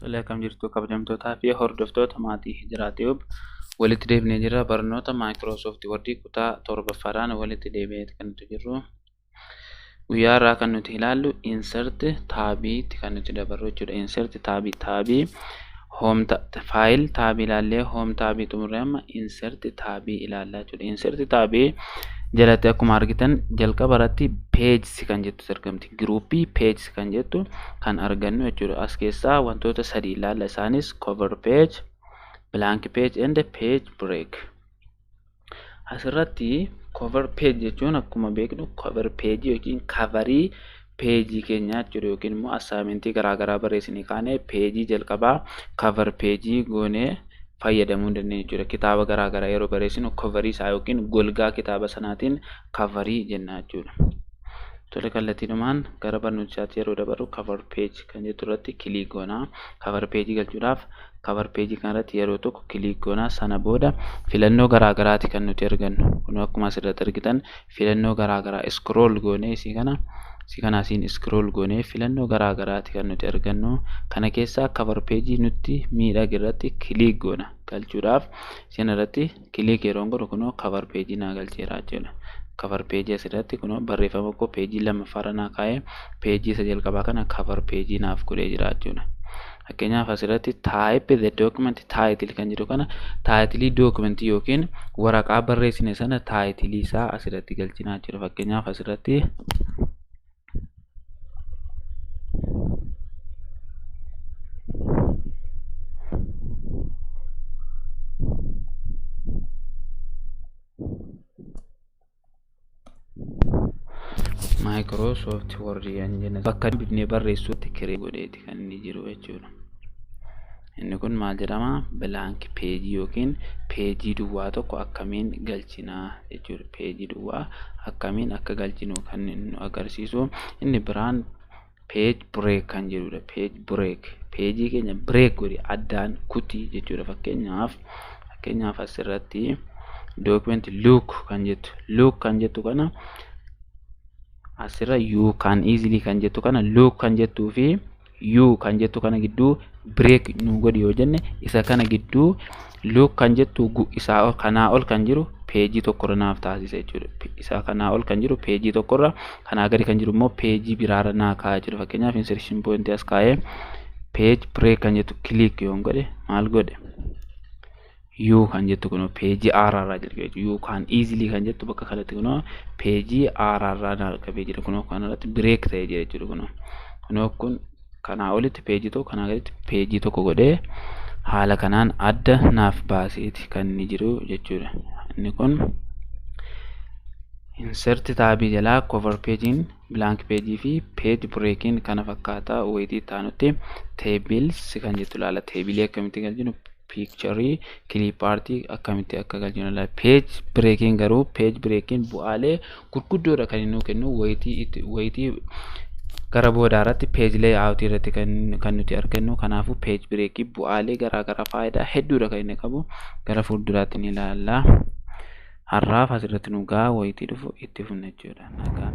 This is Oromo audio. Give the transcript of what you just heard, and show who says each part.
Speaker 1: Tole, akkam jirtu kabajamtootaa fi hordoftoota maatii Hijiraa Tube walitti deebinee jirra. Barnoota Microsoft Word kutaa 7ffaadhaan walitti deebi'ee kan nuti jirru. Guyyaa irraa kan nuti ilaallu insert taabiitti kan nuti dabarru jechuudha. Insert taabii home file taabii ilaallee home taabii xumurree amma insert taabii ilaallaa jechuudha. Insert taabii jalatti akkuma argitan jalqaba irratti pages kan jettu argamti. Groupii pages kan jettu kan argannu jechuudha. As keessaa wantoota sadii ilaalla. Isaanis cover page, blank page and page break. Asirratti cover page jechuun akkuma beeknu cover page yookiin coverii peejii keenyaa jechuudha. Yookiin immoo assaayimentii garaagaraa barreessinee kaanee peejii jalqabaa cover peejii goonee fayyadamuu dandeenya jechuudha. Kitaaba garaagaraa yeroo barreessinu coverii isaa yookiin golgaa kitaaba sanaatiin coverii jenna jechuudha. Tole, kallattiinumaan gara barnootaatti yeroo dabarru cover page kan jettu irratti click goona. Cover page galchuudhaaf cover page kanarratti yeroo tokko click goona. Sana booda filannoo garaagaraati kan nuti argannu. Kun akkuma asirratti argitan filannoo garaagaraa scroll goonee isii kana asiin scroll goonee filannoo garaagaraati kan nuti argannu. Kana keessaa cover page nutti miidhage irratti click goona. Galchuudhaaf isin irratti click yeroo godhu kunoo cover page naa galcheera jechuudha. Cover page asirratti kunoo barreeffama koo peejii lammaffaarra naa kaa'ee peejii isa jalqabaa kana cover page naaf godhee jira jechuudha. Fakkeenyaaf asirratti type the document title kan jedhu kana taayitilii dookumentii yookiin waraqaa barreessine sana taayitilii isaa asirratti galchinaa jechuudha. Fakkeenyaaf asirratti Microsoft Word kan jenna bakka dubbifnee barreessuutti kiree godheeti kan inni jiru jechuudha. Inni kun maal jedhama? Blank page yookiin peejii duwwaa tokko akkamiin galchinaa jechuudha. Peejii duwwaa akkamiin akka galchinu kan nu agarsiisu. Inni biraan page break kan jedhudha. Page break peejii keenya break godhi addaan kutii jechuudha. Fakkeenyaaf asirratti document look kan jettu look kan jettu kana asirra you can easily kan jettu kana look kan jettuu fi you kan jettu kana gidduu break nu godhi yoo jenne isa kana gidduu look kan jettu isaa kanaa ol kan jiru peejii tokkorra naaf taasisa jechuudha. Isaa kanaa ol kan jiru peejii tokkorra, kanaa gadi kan jiru immoo peejii biraarra naa kaa'aa jechuudha. Fakkeenyaaf insertion point as kaa'ee page break kan jettu click yoon godhe maal godhe? You kan jettu kunoo peejii aaraarraa jalqabe jechuudha. You can easily kan jettu bakka kanatti kunoo peejii aaraarraa jalqabee jira. Kunoo kanarratti break ta'ee jira jechuudha. Kunoo kun kanaa olitti peejii tokko kanaa gaditti peejii tokko godhee haala kanaan adda naaf baaseeti kan inni jiru jechuudha. Inni kun insert taabii jalaa cover page'n blank page fi page break'n kana fakkaata. Wayitii taanutti tables kan jettu ilaala. Teebilii akkamitti galchinu, picture clip art akkamitti akka galchinu ilaala. Page break'n garuu page break'n bu'aalee gurguddoodha kan inni kennu. Wayitii gara boodaa irratti page layout irratti kan nuti argannu. Kanaafuu page break bu'aalee garaagaraa faayidaa hedduudha kan inni qabu. Gara fuulduraatti ni ilaalla. Har'aaf asirratti nu gahaa, wayitii dhufu itti fufna jechuudha. Nagaan.